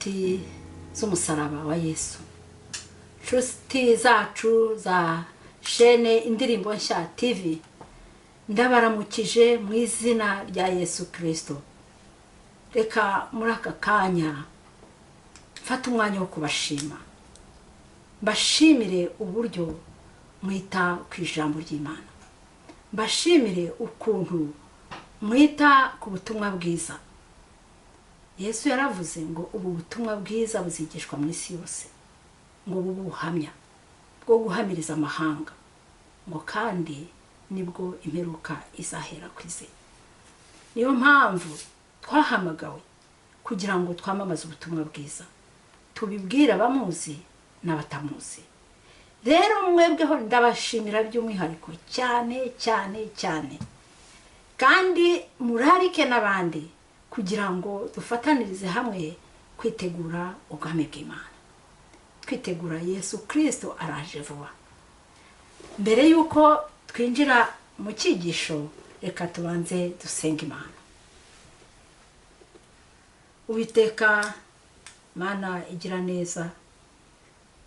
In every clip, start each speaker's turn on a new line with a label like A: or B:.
A: Inshuti z'umusaraba wa Yesu, inshuti zacu za shene Indirimbo Nshya TV, ndabaramukije mu izina rya Yesu Kristo. Reka muri aka kanya mfate umwanya wo kubashima, mbashimire uburyo mwita ku ijambo ry'Imana, mbashimire ukuntu mwita ku butumwa bwiza. Yesu yaravuze ngo ubu butumwa bwiza buzigishwa mu isi yose, ngo bube ubuhamya bwo guhamiriza amahanga, ngo kandi nibwo imperuka izahera ku isi. Niyo mpamvu twahamagawe kugira ngo twamamaze ubutumwa bwiza, tubibwire abamuzi n'abatamuzi. Rero mwebweho ndabashimira by'umwihariko cyane cyane cyane, kandi murarike n'abandi kugira ngo dufatanirize hamwe kwitegura ubwami bw'Imana, twitegura Yesu Kristo araje vuba. Mbere yuko twinjira mu cyigisho, reka tubanze dusenga Imana. Uwiteka Mana igira neza,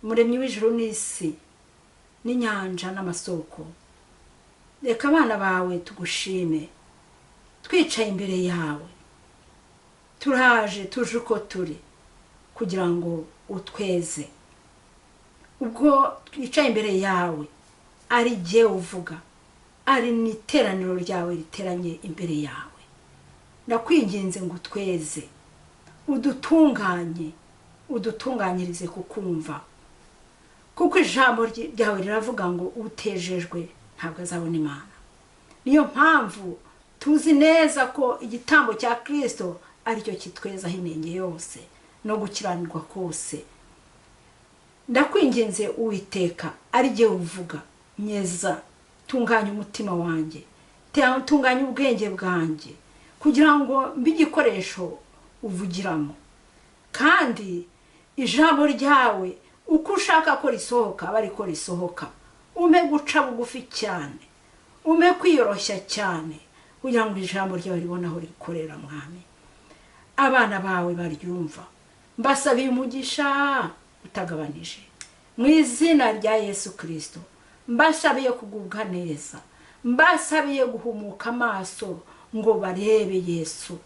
A: Muremyi w'ijuru n'isi n'inyanja n'amasoko, reka abana bawe tugushime twicaye imbere yawe, turaje tuje uko turi kugira ngo utweze. Ubwo twicaye imbere yawe, ari jye uvuga, ari n'iteraniro ryawe riteranye imbere yawe, ndakwinginze ngo utweze, udutunganye, udutunganyirize kukumva, kuko ijambo ryawe riravuga ngo utejejwe ntabwo azabona Imana. Niyo mpamvu tuzi neza ko igitambo cya Kristo aricyo kitwezaho inenge yose no gukiranirwa kose. Ndakwinginze Uwiteka, ari jye uvuga, nyeza, tunganya umutima wanjye, tunganya ubwenge bwanjye, kugira ngo mbe igikoresho uvugiramo, kandi ijambo ryawe uko ushaka ko risohoka aba ariko risohoka. Umpe guca bugufi cyane, umpe kwiyoroshya cyane, kugira ngo ijambo ryawe ribone aho rikorera. Mwami, abana bawe baryumva, mbasabiye umugisha utagabanije mu izina rya Yesu Kristo. Mbasabiye kugubwa neza, mbasabiye guhumuka amaso ngo barebe Yesu,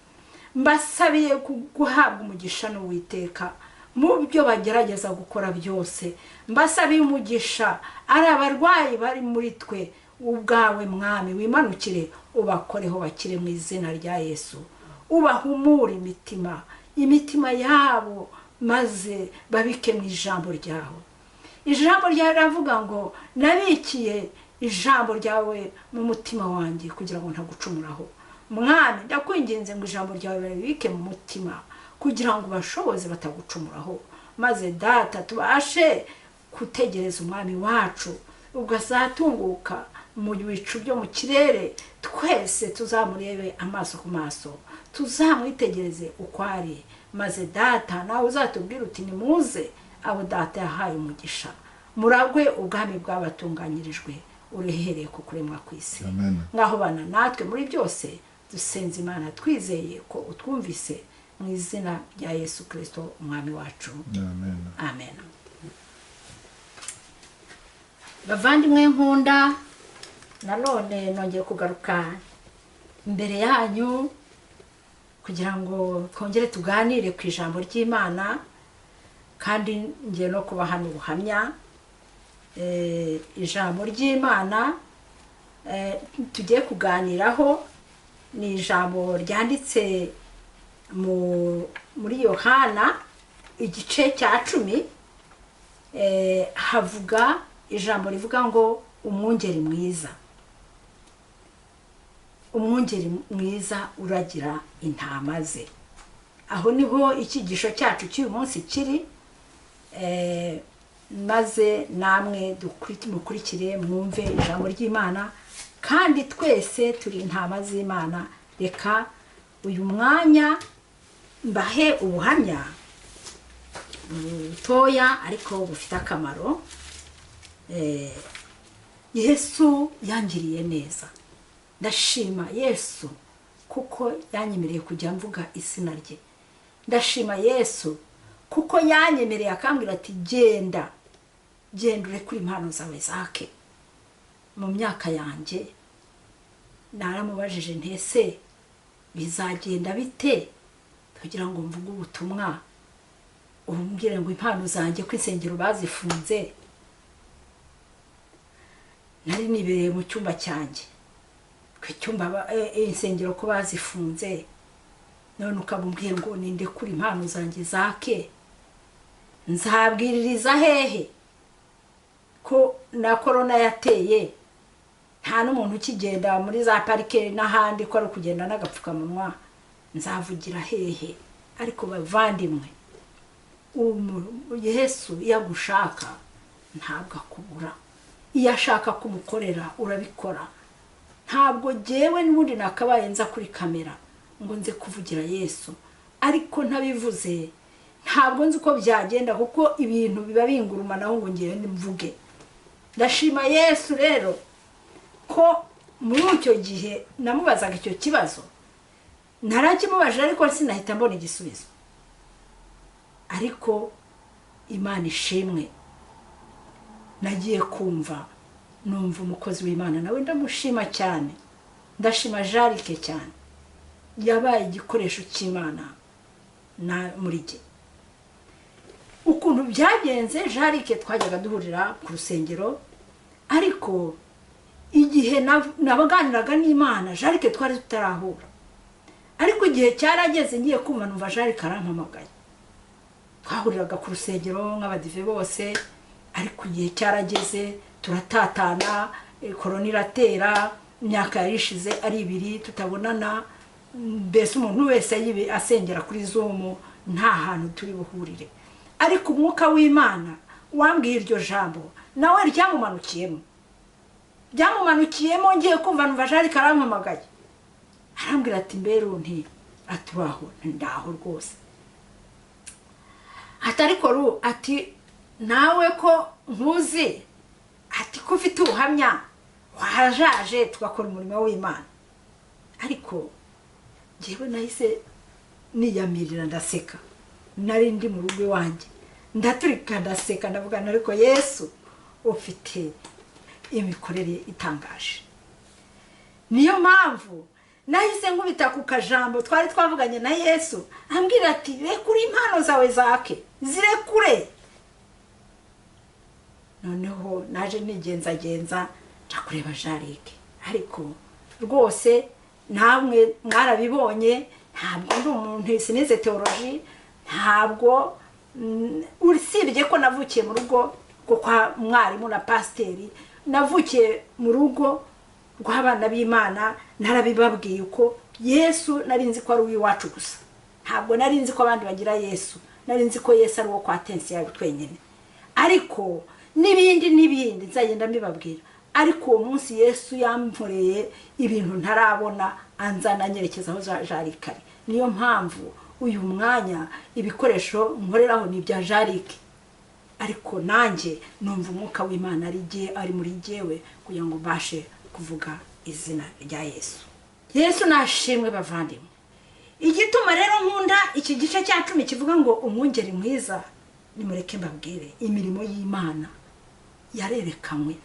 A: mbasabiye guhabwa umugisha n'Uwiteka mu byo bagerageza gukora byose. Mbasabiye umugisha ari abarwayi bari muri twe, ubwawe Mwami wimanukire ubakoreho bakire mu izina rya Yesu, ubahumure imitima yabo, maze babike mu ijambo ryawe. Ijambo ryawe riravuga ngo nabikiye ijambo ryawe mu mutima wanjye kugira ngo ntagucumuraho. Mwami, ndakwinginze ngo ijambo ryawe baribike mu mutima kugira ngo bashoboze batagucumuraho, maze Data tubashe gutegereza Umwami wacu ubwo azatunguka mu bicu byo mu kirere, twese tuzamurebe amaso ku maso, tuzamwitegereze uko ari, maze Data nawe uzatubwira uti nimuze abo Data yahaye umugisha, muragwe ubwami bwabatunganyirijwe urehereye ku kuremwa kw'isi. Ngaho bana natwe muri byose, dusenze Imana twizeye ko utwumvise mu izina rya Yesu Kristo Umwami wacu.
B: Amen.
A: Amen. Bavandimwe nkunda, nanone nongeye kugaruka imbere yanyu kugira ngo twongere tuganire ku ijambo ry'Imana, kandi ngiye no kubaha ubuhamya. Ijambo ry'Imana tugiye kuganiraho ni ijambo ryanditse muri Yohana igice cya 10. Havuga ijambo rivuga ngo umwungeri mwiza. Umwungeri mwiza uragira intama ze. Aho niho icyigisho cyacu cy'uyu munsi kiri, maze namwe mukurikire mwumve ijambo ry'Imana, kandi twese turi intama z'Imana. Reka uyu mwanya mbahe ubuhamya butoya ariko bufite akamaro. Yesu yangiriye neza, ndashima Yesu kuko yanyemereye kujya mvuga izina rye. Ndashima Yesu Kuko yanyemereye akambwira ati genda genda urekure impano zawe zake. Mu myaka yanjye naramubajije ntese bizagenda bite kugira ngo mvuge ubutumwa, umbwire ngo impano zanjye ko insengero bazifunze. Nari nibereye mu cyumba cyanjye, ku cyumba insengero ko bazifunze, none ukabumbwiye ngo ninde kuri impano zanjye zake, nzabwiririza hehe ko na corona yateye, nta n'umuntu ukigenda muri za parike n'ahandi ko ari kugenda n'agapfukamunwa, nzavugira hehe? Ariko bavandimwe, Yesu yagushaka ntabwo akubura, iyo ashaka kumukorera urabikora. Ntabwo jyewe n'ubundi nakabaye nza kuri kamera ngo nze kuvugira Yesu, ariko ntabivuze ntabwo nzi uko byagenda, kuko ibintu biba bingurumanaho ngo ngewe mvuge. Ndashima Yesu rero ko muri icyo gihe namubazaga icyo kibazo, narakimubajije ariko sinahita mbona igisubizo. Ariko Imana ishimwe, nagiye kumva numva umukozi w'Imana nawe ndamushima cyane, ndashima Jarike cyane, yabaye igikoresho cy'Imana na muri jye. Ukuntu byagenze, Jarike twajyaga duhurira ku rusengero, ariko igihe nabaganiraga n'Imana Jarike twari tutarahura, ariko igihe cyarageze ngiye kumva numva Jarike arampamagaye. Twahuriraga ku rusengero nk'abadive bose, ariko igihe cyarageze turatatana, korona iratera, imyaka yarishize ari ibiri tutabonana, mbese umuntu wese yibe asengera kuri Zoom, nta hantu turi buhurire. Ariko umwuka w'Imana wambwiye iryo jambo nawe ryamumanukiyemo, ryamumanukiyemo, ngiye kumva numva Jarike arampamagaye, arambwira ati mberu nti aturaho ndaho rwose. Ati ariko ru ati nawe ko nkuzi, ati ko ufite ubuhamya wajaje tugakora umurimo w'Imana. Ariko njyewe nahise niyamirira ndaseka, nari ndi mu rugo iwanjye ndaturika ndaseka, ndavuga ariko Yesu ufite imikorere itangaje. Niyo mpamvu nahise nkubita ku kajambo twari twavuganye na Yesu, ambwira ati rekure impano zawe zake, zirekure. Noneho naje nigenzagenza nja kureba Jarike, ariko rwose namwe mwarabibonye, ntabwo ndi umuntu sinize theology, ntabwo usibye ko navukiye mu rugo rwo kwa mwarimu na pasiteri, navukiye mu rugo rw'abana b'Imana, narabibabwiye uko Yesu nari nzi ko ari uw'iwacu gusa, ntabwo nari nzi ko abandi bagira Yesu, nari nzi ko Yesu ari uwo kwa Tensi yawe twenyine. Ariko n'ibindi n'ibindi nzagenda mbibabwira. Ariko uwo munsi Yesu yamporeye ibintu ntarabona, anzana anyerekeza aho Jarike ari. Niyo mpamvu uyu mwanya ibikoresho nkoreraho ni ibya Jarike, ariko nanjye numva umwuka w'Imana ari muri jyewe kugira ngo mbashe kuvuga izina rya Yesu. Yesu nashimwe bavandimwe. Igituma rero nkunda iki gice cya 10 kivuga ngo umwungeri mwiza, nimureke mbabwire imirimo y'Imana yarerekanywe,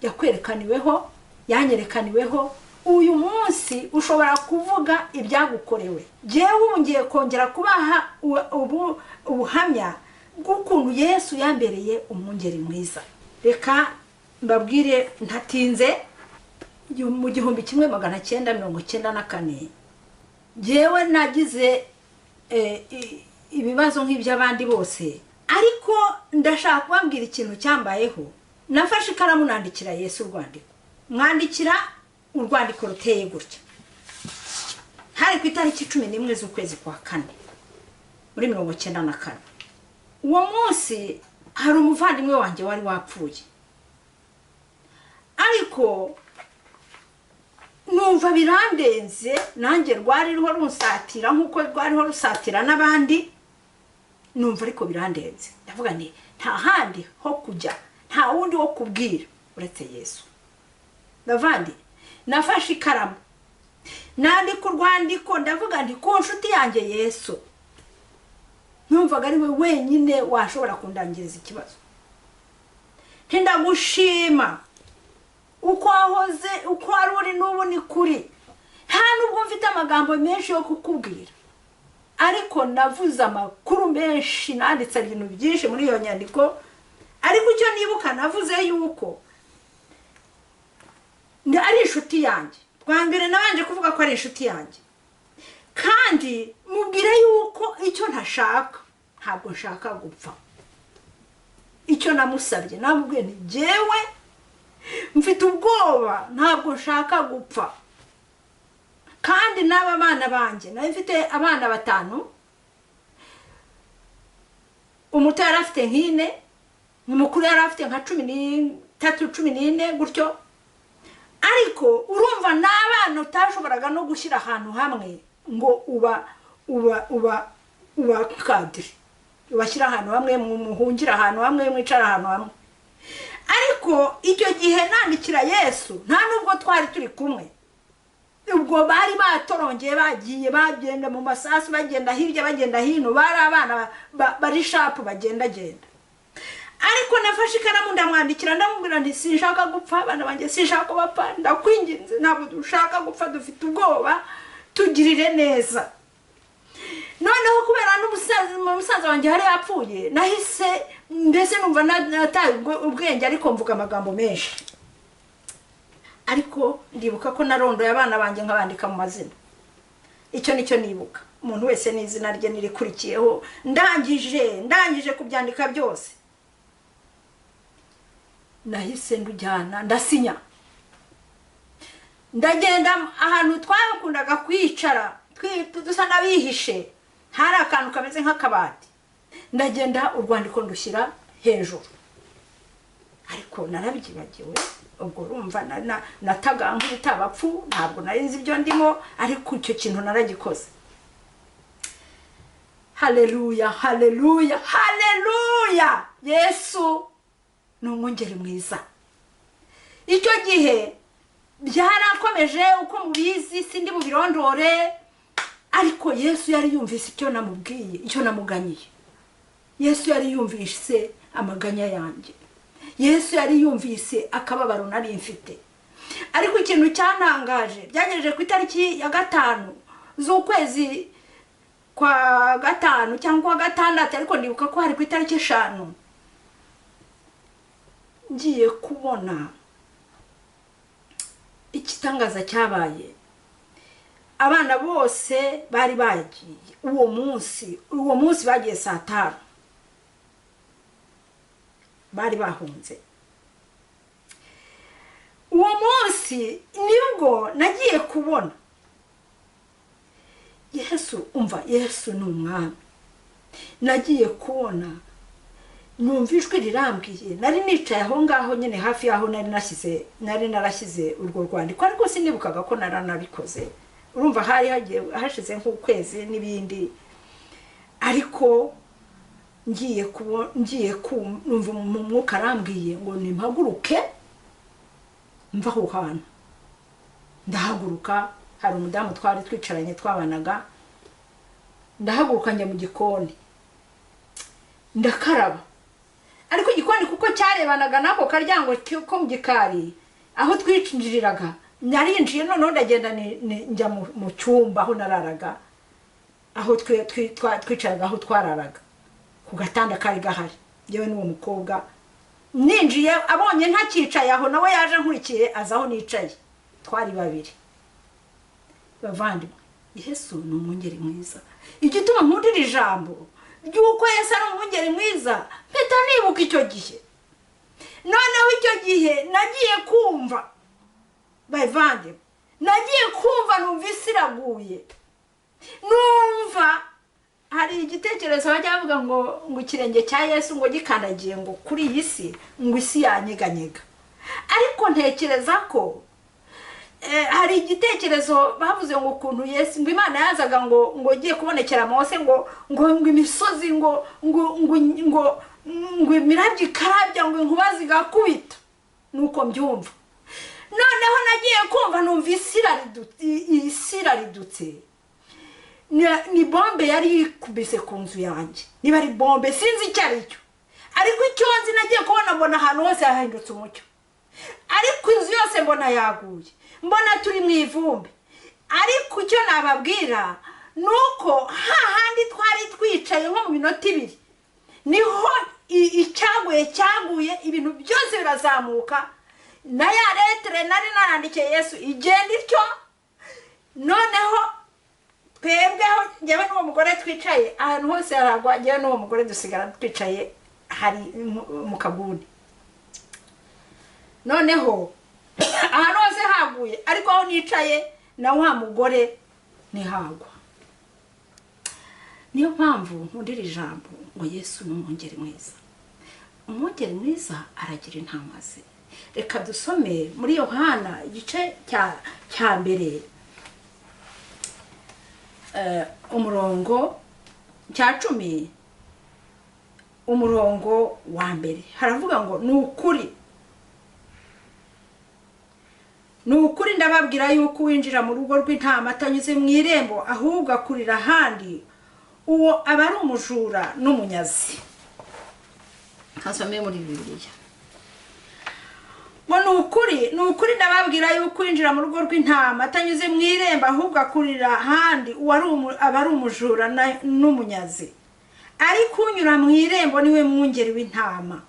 A: yakwerekaniweho, yanyerekaniweho. Uyu munsi ushobora kuvuga ibyagukorewe. Jewe ngiye kongera kubaha ubuhamya bw'ukuntu Yesu yambereye umwungeri mwiza. Reka mbabwire ntatinze, mu 1994 jewe nagize ibibazo nk'iby'abandi bose, ariko ndashaka kubabwira ikintu cyambayeho. Nafashe ikaramu nandikira Yesu urwandiko, mwandikira urwandiko ruteye gutya. Hari ku itariki 11 z'ukwezi kwa 4 muri 1994. Uwo munsi hari umuvandimwe wanjye wari wapfuye, ariko numva birandenze, nanjye rwari ruho runsatira nkuko rwariho rusatira n'abandi, numva ariko birandenze. Ndavuga nti nta handi ho kujya, nta wundi wo kubwira uretse Yesu. Bavandi, nafashe ikaramu nandika urwandiko, ndavuga nti ku nshuti yanjye Yesu, Numvaga ari we wenyine washobora kundangiriza ikibazo. Ndagushima uko wahoze, uko wari uri n'ubu ni kuri. Nta nubwo mfite amagambo menshi yo kukubwira, ariko navuze amakuru menshi, nanditse ibintu byinshi muri iyo nyandiko. Ariko icyo nibuka, navuze yuko ari inshuti yanjye. Bwa mbere nabanje kuvuga ko ari inshuti yanjye, kandi mubwire yuko icyo ntashaka, ntabwo nshaka gupfa. Icyo namusabye, namubwiye nti jyewe mfite ubwoba, ntabwo nshaka gupfa. Kandi n'aba bana banjye, nari mfite abana 5, umuto yari afite nk'ine, umukuru yari afite nka 13, 14 gutyo. Ariko urumva n'abana utashoboraga no gushyira ahantu hamwe ngo uba uba uba uba kadiri, ubashyira ahantu hamwe, muhungira ahantu hamwe, mwicara ahantu hamwe. Ariko icyo gihe nandikira Yesu, nta nubwo twari turi kumwe. Ubwo bari batorongeye, bagiye bagenda mu masasu, bagenda hirya bagenda hino, bari abana bari sharp bagendagenda. Ariko nafashe ikaramu ndamwandikira, ndamubwira nti sinshaka gupfa, abana banjye sinshaka ko bapfa, ndakwinginze, ntabwo dushaka gupfa, dufite ubwoba, tugirire neza. Noneho kubera n'umusaza wanjye hari yapfuye, nahise mbese numva nataye ubwenge, ariko mvuga amagambo menshi. Ariko ndibuka ko narondoye abana banjye nkabandika mu mazina. Icyo nicyo nibuka, umuntu wese n'izina rye nirikurikiyeho. Ndangije kubyandika byose, nahise ndujyana ndasinya, ndagenda ahantu twakundaga kwicara dusa n'abihishe, hari akantu kameze nk'akabati. Ndagenda urwandiko ndushyira hejuru, ariko narabyibagiwe. Ubwo urumva nataga nk'ibitabapfu, ntabwo nari nzi ibyo ndimo, ariko icyo kintu naragikoze. Haleluya, haleluya, haleluya! Yesu ni umwungeri mwiza. Icyo gihe byarakomeje uko mubizi, sindi bubirondore, ariko Yesu yari yumvise icyo namubwiye, icyo namuganyiye. Yesu yari yumvise amaganya yanjye, Yesu yari yumvise akababaro nari mfite. Ariko ikintu cyantangaje, byagejeje ku itariki ya 5 z'ukwezi kwa 5 cyangwa 6, ariko ndibuka ko hari ku itariki 5, ngiye kubona igitangaza cyabaye. Abana bose bari bagiye uwo munsi bagiye saa 5, bari bahunze. Uwo munsi nibwo nagiye kubona Yesu. Umva, Yesu ni umwami. Nagiye kubona numva ijwi rirambwiye. Nari nicaye aho ngaho nyine hafi yaho nari narashyize urwo rwandiko, ariko sinibukaga ko naranabikoze. Urumva hari hagiye hashize nk'ukwezi n'ibindi. Ariko ngiye numva mu mwuka arambwiye ngo nimpaguruke mva aho hantu. Ndahaguruka, hari umudamu twari twicaranye twabanaga, ndahaguruka njya mu gikoni ndakaraba. Ariko igikoni kuko cyarebanaga nako karyango ko mu gikari aho twicinjiriraga, narinjiye noneho ndagenda njya mu cyumba aho nararaga, aho twicaraga, aho twararaga, ku gatanda kari gahari, yewe n'uwo mukobwa. Ninjiye abonye ntakicaye aho, nawe yaje nkurikiye aza aho nicaye, twari babiri. Bavandimwe, Yesu ni umwungeri mwiza. Igituma nkundira ijambo ry'uko Yesu ari umwungeri mwiza, mpita nibuka icyo gihe. Noneho icyo gihe nagiye kumva, bavandimwe, nagiye kumva numva isi iraguye. Numva hari igitekerezo bajya bavuga ngo ikirenge cya Yesu ngo gikandagiye ngo kuri iyi si, ngo isi yanyeganyega. Ariko ntekereza ko hari igitekerezo bavuze ngo ukuntu Yesu ngo Imana yazaga ngo igiye kubonekera Mose, ngo ngo imisozi ngo ngo ngo ngo imirabyo ikarabya, ngo inkuba zigakubita. Nuko mbyumva. Noneho nagiye kumva numva isi iraridutse. Ni bombe yari yikubise ku nzu yanjye, niba ari bombe sinzi icyo ari cyo, ariko icyo nzi nagiye kubona mbona ahantu hose hahindutse umucyo, ariko inzu yose mbona yaguye, mbona turi mu ivumbi. Ariko icyo nababwira ni uko hahandi twari twicaye nko mu minota 2 niho icyaguye cyaguye, ibintu byose birazamuka, na ya letere nari narandikiye Yesu igenda ityo. Noneho twebweho njyewe n'uwo mugore twicaye ahantu hose haragwa, njyewe n'uwo mugore dusigara twicaye hari mu kaguni. Noneho ahantu hose haguye, ariko aho nicaye na wa mugore ntihagwa. Niyo mpamvu nkundira ijambo ngo Yesu ni umwungeri mwiza. Umwungeri mwiza aragira intama ze. Reka dusome muri Yohana igice cya mbere, umurongo cya 10, umurongo wa mbere. Haravuga ngo ni ukuri, ni ukuri ndababwira yuko winjira mu rugo rw'intama atanyuze mu irembo, ahubwo akurira ahandi, uwo aba ari umujura n'umunyazi. Hasome muri Bibiliya ngo ni ukuri ndababwira yuko winjira mu rugo rw'intama atanyuze mu irembo, ahubwo akurira ahandi, uwo aba ari umujura n'umunyazi. Ariko unyura mu irembo niwe mwungeri w'intama.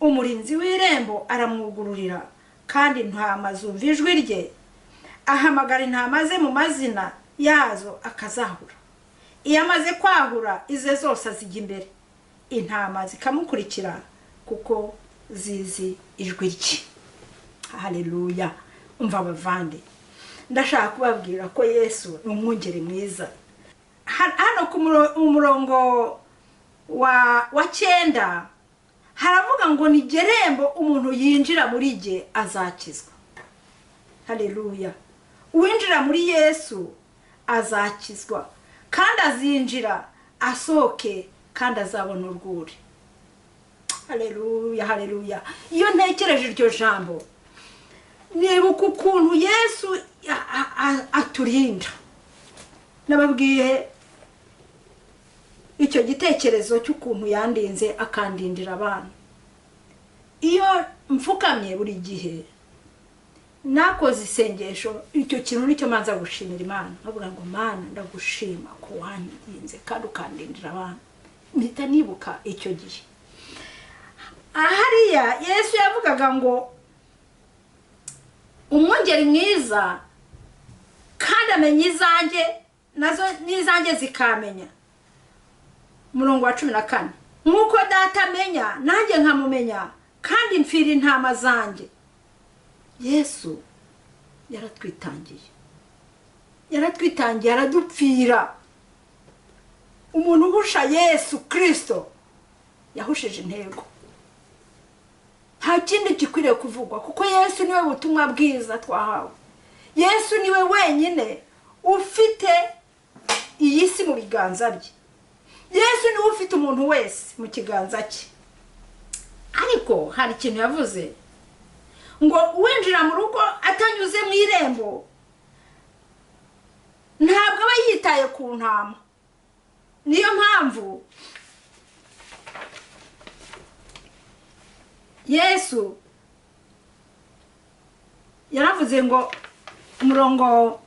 A: Umurinzi w'irembo aramwugururira, kandi intama zumva ijwi rye, ahamagara intama ze mu mazina yazo akazahura. Iyo amaze kwahura ize zose azijya imbere, intama zikamukurikira kuko zizi ijwi rye. Haleluya! Umva abavandi, ndashaka kubabwira ko Yesu ni umwungeri mwiza. Hano ku murongo wa 9 haravuga ngo ni gerembo umuntu yinjira muri jye azakizwa. Haleluya! Uwinjira muri Yesu azakizwa, kandi azinjira asohoke, kandi azabona urwuri. Haleluya, haleluya! Iyo ntekereje iryo jambo nibuka ukuntu Yesu aturinda. Nababwiye icyo gitekerezo cy'ukuntu yandinze akandindira abana. Iyo mfukamye buri gihe nakoze isengesho, icyo kintu nicyo manza gushimira Imana, nkavuga ngo Mana ndagushima ko wandinze kandi ukandindira abana. Mpita nibuka icyo gihe. Ahariya Yesu yavugaga ngo umwungeri mwiza kandi amenya izanjye nazo n'izanjye zikamenya. Umurongo wa 14, nk'uko data amenya nanjye nkamumenya, kandi mfira intama zanjye. Yesu yaratwitangiye, yaratwitangiye, aradupfira. Umuntu uhusha Yesu Kristo yahushije intego. Nta kindi gikwiriye kuvugwa, kuko Yesu niwe butumwa bwiza twahawe. Yesu niwe wenyine ufite iyi si mu biganza bye. Yesu niwe ufite umuntu wese mu kiganza cye. Ariko hari ikintu yavuze ngo uwinjira mu rugo atanyuze mu irembo ntabwo aba yitaye ku ntama. Niyo mpamvu Yesu yaravuze ngo umurongo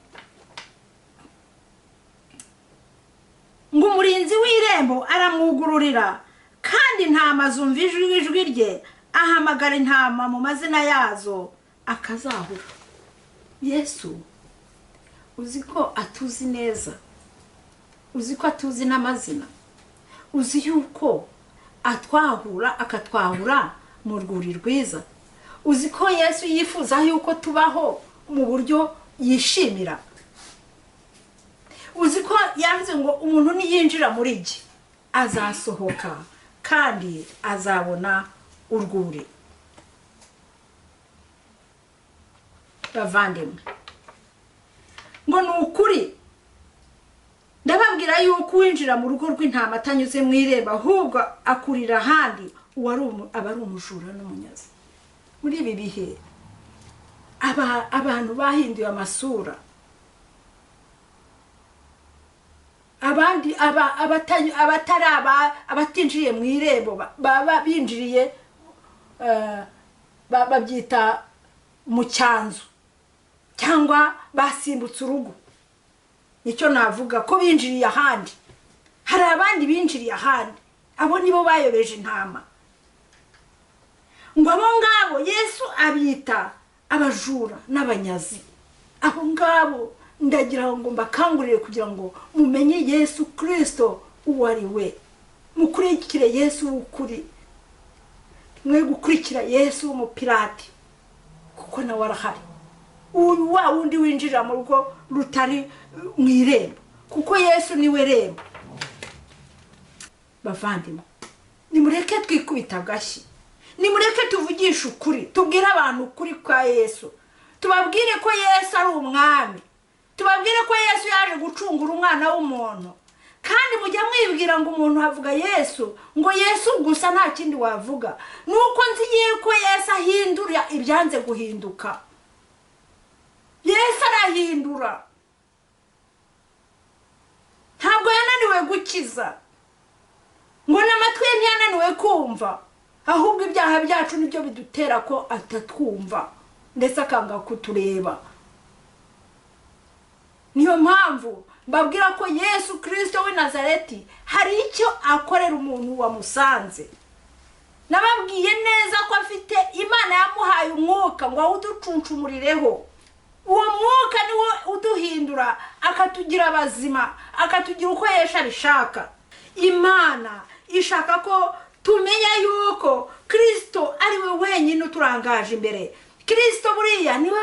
A: ngo umurinzi w'irembo aramwugururira, kandi intama zumva ijwi rye, ahamagara intama mu mazina yazo akazahura. Yesu uzi ko atuzi neza, uzi ko atuzi n'amazina, uzi yuko atwahura akatwahura mu rwuri rwiza. Uzi ko Yesu yifuza yuko tubaho mu buryo yishimira. Uzi ko yavuze ngo umuntu niyinjira muri jye azasohoka kandi azabona urwuri. Bavandimwe, ngo ni ukuri ndababwira yuko uwinjira mu rugo rw'intama atanyuze mu irembo, ahubwo akurira ahandi, uwo aba ari umujura n'umunyazi. Muri ibi bihe abantu bahinduye amasura. Abandi abatari abatinjiriye mu irembo baba binjiriye babyita mu cyanzu cyangwa basimbutse urugo, nicyo navuga ko binjiriye ahandi. Hari abandi binjiriye ahandi, abo nibo bayobeje intama. Ngo abo ngabo Yesu abita abajura n'abanyazi. Abo ngabo ndagira ngo mbakangurire kugira ngo mumenye Yesu Kristo uwo ari we, mukurikire Yesu w'ukuri, mwe gukurikira Yesu w'umupirati, kuko nawe arahari. Uyu wa wundi winjira mu rugo rutari mu irembo, kuko Yesu niwe rembo. Bavandimwe, nimureke twikubita agashyi, nimureke tuvugishe ukuri, tubwire abantu ukuri kwa Yesu, tubabwire ko Yesu ari umwami, tubabwire ko Yesu yaje gucungura umwana w'umuntu. Kandi mujya mwibwira ngo umuntu avuga Yesu, ngo Yesu gusa nta kindi wavuga. Nuko nzi yuko Yesu ahindura ibyanze guhinduka. Yesu arahindura, ntabwo yananiwe gukiza, ngo n'amatwi ye ntiyananiwe kumva, ahubwo ibyaha byacu nibyo bidutera ko atatwumva ndetse akanga kutureba. Niyo mpamvu mbabwira ko Yesu Kristo w'i Nazareti hari icyo akorera umuntu wamusanze. Nababwiye neza ko afite Imana yamuhaye umwuka ngo awuducuncumurireho. Uwo mwuka niwo uduhindura akatugira abazima, akatugira uko Yesu abishaka. Imana ishaka ko tumenya yuko Kristo ari we wenyine uturangaje imbere. Kristo buriya niwe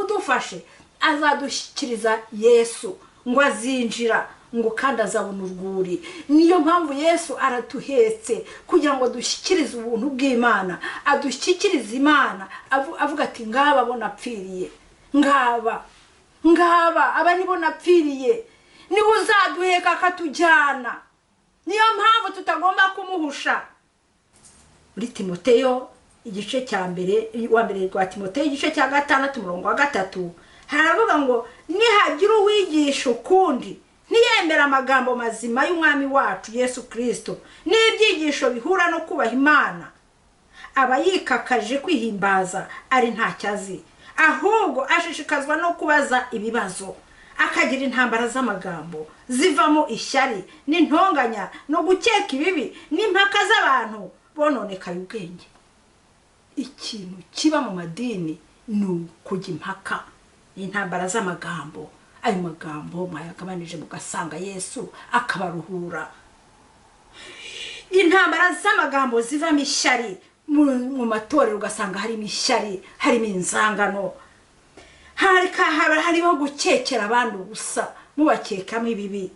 A: udufashe, azadushyikiriza Yesu ngo azinjira, ngo kandi azabona urwuri. Niyo mpamvu Yesu aratuhetse kugira ngo dushyikirize ubuntu bw'Imana, adushyikirize Imana, avuga ati ngaba bo napfiriye, ngaba ngaba aba nibo napfiriye, niwe uzaduheka akatujyana. Niyo mpamvu tutagomba kumuhusha. Muri Timoteyo igice cya mbere, wa mbere rwa Timoteyo igice cya 6 umurongo wa 3, haravuga ngo nihagira uwigisha ukundi ntiyemera amagambo mazima y'umwami wacu Yesu Kristo n'ibyigisho bihura no kubaha Imana, aba yikakaje kwihimbaza ari ntacyo azi, ahubwo ashishikazwa no kubaza ibibazo, akagira intambara z'amagambo zivamo ishyari n'intonganya no gukeka ibibi n'impaka z'abantu bononekaye ubwenge. Ikintu kiba mu madini ni ukujya impaka, intambara z'amagambo. Ayo magambo mwayagabanije mugasanga Yesu akabaruhura. Intambara z'amagambo zivamo ishyari mu matorero, ugasanga harimo ishyari, harimo inzangano, harimo gukekera abandi ubusa, mubakekamo ibibi.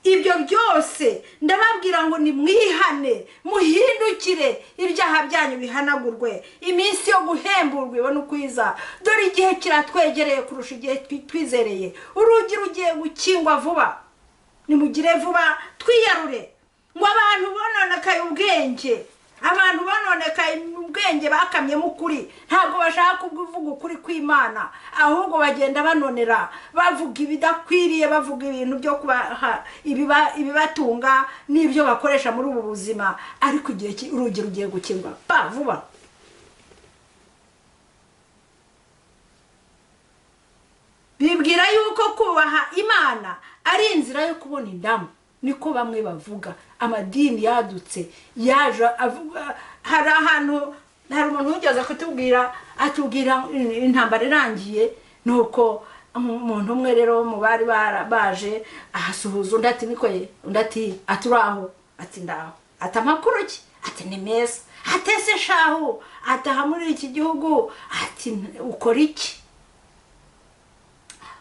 A: Ibyo byose ndababwira ngo nimwihane, muhindukire, ibyaha byanyu bihanagurwe, iminsi yo guhemburwa ibone ukwiza. Dore igihe kiratwegereye kurusha igihe twizereye. Urugi rugiye gukingwa vuba, nimugire vuba twiyarure. Ngo abantu bononekaye ubwenge, abantu bononekaye ubwenge bakamyemo ukuri, ntabwo bashaka kuvuga ukuri kw'Imana, ahubwo bagenda banonera, bavuga ibidakwiriye, bavuga ibintu byo kubaha ibibatunga n'ibyo bakoresha muri ubu buzima. Ariko igihe urugi rugiye gukingwa pa vuba. Bibwira yuko kubaha Imana ari inzira yo kubona indamu, niko bamwe bavuga. Amadini yadutse yaje avuga. Hari ahantu hari umuntu ugeze kutubwira, atubwira intambara irangiye, nuko umuntu umwe rero mu bari baje ahasuhuza undi ati niko ye, undi ati aturaho, ati ndaho, ati amakuru ki, ati ni meza, atese shahu, ataha muri iki gihugu, ati ukora iki?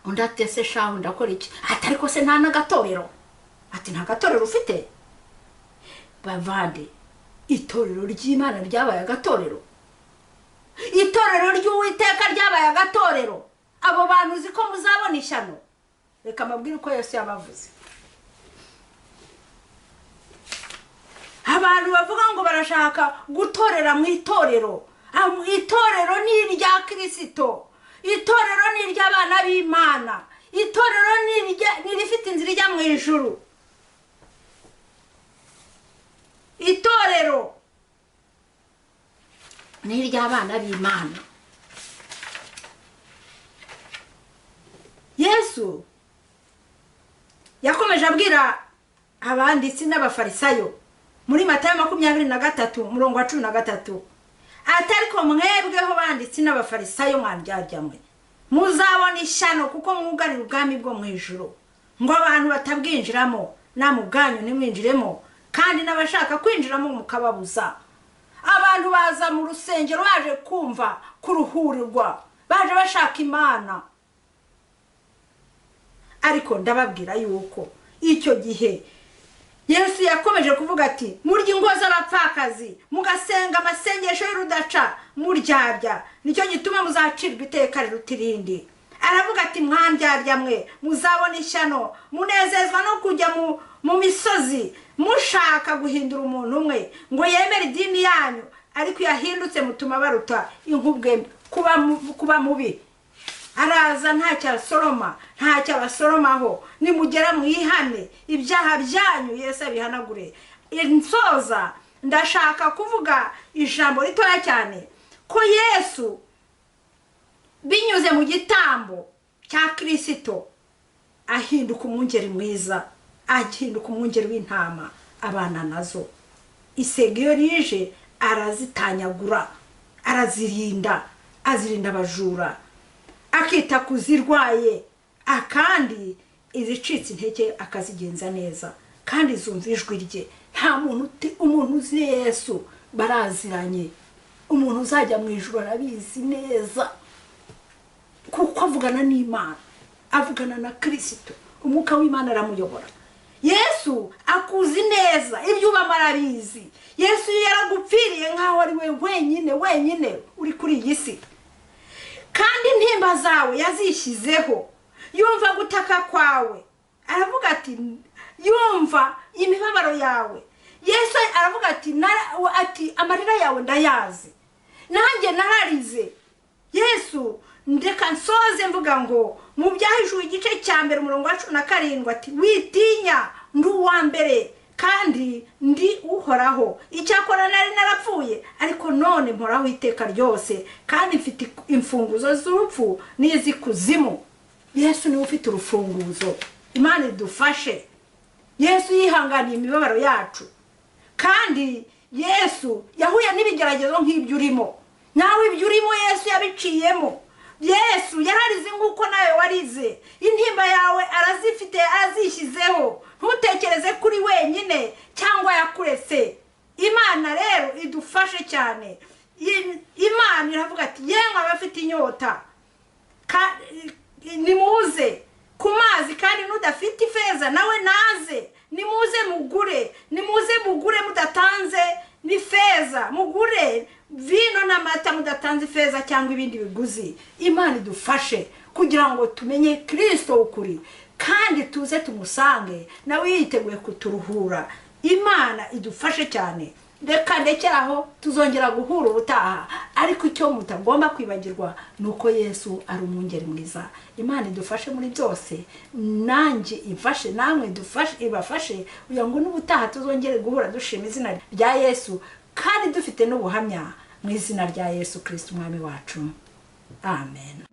A: Undi ati ese shahu ndakora iki? Ati ariko se nta n'agatorero, ati nta gatorero ufite? Bavande, itorero ry'Imana ryabaye agatorero, itorero ry'Uwiteka ryabaye agatorero. Abo bantu uzi ko muzabona ishyano. Reka mbabwire uko Yesu yabavuze. Abantu bavuga ngo barashaka gutorera mu itorero, itorero ni irya Kristo, itorero ni iry'abana b'Imana, Itorero ni irifite inzira ijya mu ijuru. Itorero ni iry'abana b'Imana. Yesu yakomeje abwira abanditsi n'abafarisayo muri Matayo 23 umurongo wa 13, ati ariko mwebweho banditsi n'abafarisayo mwaryarya mwe, muzabona ishyano kuko mwugarira ubwami bwo mu ijuru, ngo abantu batabwinjiramo namwe ubwanyu ntimwinjiremo, kandi n'abashaka kwinjiramo mukababuza. Abantu baza mu rusengero baje kumva kuruhurirwa, baje bashaka Imana. Ariko ndababwira yuko icyo gihe Yesu yakomeje kuvuga ati murya ingo z'abapfakazi, mugasenga amasengesho y'urudaca, muryarya, nicyo gituma muzacirwa iteka riruta irindi. Aravuga ati mwandyarya mwe, muzabona ishyano, munezezwa no kujya mu misozi mushaka guhindura umuntu umwe ngo yemere idini yanyu, ariko yahindutse mutuma baruta inkubwe kuba mubi. Araza ntacyo asoroma, ntacyo abasoromaho. Nimugera mwihane ibyaha byanyu, Yesu abihanagure. Insoza ndashaka kuvuga ijambo ritoya cyane ko Yesu binyuze mu gitambo cya Kristo ahinduka umwungeri mwiza, ahinduka umwungeri w'intama abana nazo. Isega iyo rije arazitanyagura, arazirinda, azirinda abajura, akita kuzirwaye, akandi izicitse intege akazigenza neza, kandi zumva ijwi rye. Nta muntu umuntu uzi Yesu baraziranye. Umuntu uzajya mu ijuru arabizi neza, kuko avugana n'Imana, avugana na Kristo, umwuka w'Imana aramuyobora. Yesu akuzi neza, ibyo ubamo arabizi. Yesu yaragupfiriye nkaho ari we wenyine wenyine uri kuri iyi si, kandi intimba zawe yazishyizeho. Yumva gutaka kwawe, aravuga ati yumva imibabaro yawe. Yesu aravuga ati amarira yawe ndayazi, nanjye nararize. Yesu ndeka nsoze mvuga ngo mu Byahishuwe igice cya 1 umurongo wa 17 ati witinya, ndi uwa mbere kandi ndi uhoraho, icyakora nari narapfuye ariko none mporaho iteka ryose, kandi mfite imfunguzo z'urupfu n'iz'ikuzimu. Yesu niwe ufite urufunguzo. Imana idufashe. Yesu yihanganiye imibabaro yacu, kandi Yesu yahuye n'ibigeragezo nk'ibyo urimo nawe. Ibyo urimo Yesu yabiciyemo. Yesu yararize nk'uko nawe warize. Intimba yawe arazifite, arazishyizeho. Ntutekereze kuri wenyine cyangwa yakuretse. Imana rero idufashe cyane. Imana iravuga ati yemwe abafite inyota nimuze ku mazi, kandi n'udafite ifeza nawe naze, nimuze mugure, nimuze mugure mudatanze n'ifeza, mugure vino n'amata mudatanze ifeza cyangwa ibindi biguzi. Imana idufashe kugira ngo tumenye Kristo ukuri, kandi tuze tumusange nawe yiteguye kuturuhura. Imana idufashe cyane. Reka ndekere aho, tuzongera guhura ubutaha, ariko icyo mutagomba kwibagirwa nuko Yesu ari umwungeri mwiza. Imana idufashe muri byose, nanjye imfashe, namwe idufashe, ibafashe kugira ngo n'ubutaha tuzongere guhura dushima izina rya Yesu, kandi dufite n'ubuhamya mu izina rya Yesu Kristo umwami wacu. Amen.